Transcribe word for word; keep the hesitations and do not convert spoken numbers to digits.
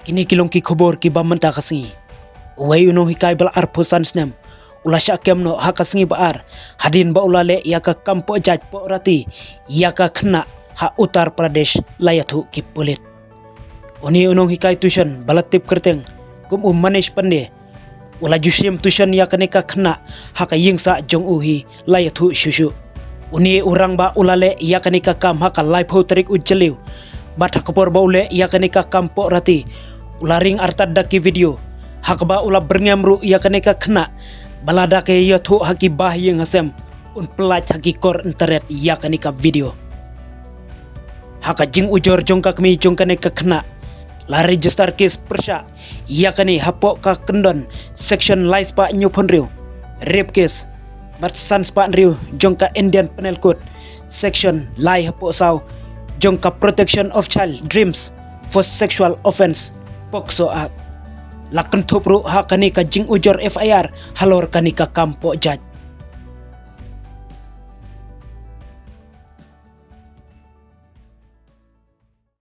Kine ki long ki khubor kiba mynta ka sngi. Uwei u nonghikai ba la arphew san snem u la shah kem noh ha ka sngi ba ar hadien ba u la leh ïa ka kam poh jait poh rati ïa ka khynnah ha Uttar Pradesh, la ïathuh ki pulit. Une u nonghikai tuition ba la tip kyrteng kum u Manish Pandey u la ju shim tuition ïa kane ka khynnah ha ka ïing sah jong u hi, la ïathuh shuh shuh. Une u rangbah u la leh ïa kane ka kam ha ka laiphew tarik u Jylliew. Bad ha ka por ba u leh ïa kane ka kam poh rati u la ring artat da ki video ha kaba u la byrngem ruh ïa kane ka khynnah, ba lada ka ïathuh ha ki bahaïing hasem un pyllait ha ki kor internet ïa kane ka video. Ha ka jingujor jong ka kmie jong kane ka khynnah, la register case pyrshah ïa kane hapoh ka kyndon section lai spah hynñiewphew hynriew, rape case, bad san spah hynriew jong ka Indian Penal Code, section lai hapoh saw jong ka Protection of Child Dreams for Sexual Offence, POCSO Act. La kynthup ruh ha kane ka jingujor F I R halor kane ka kam poh jait.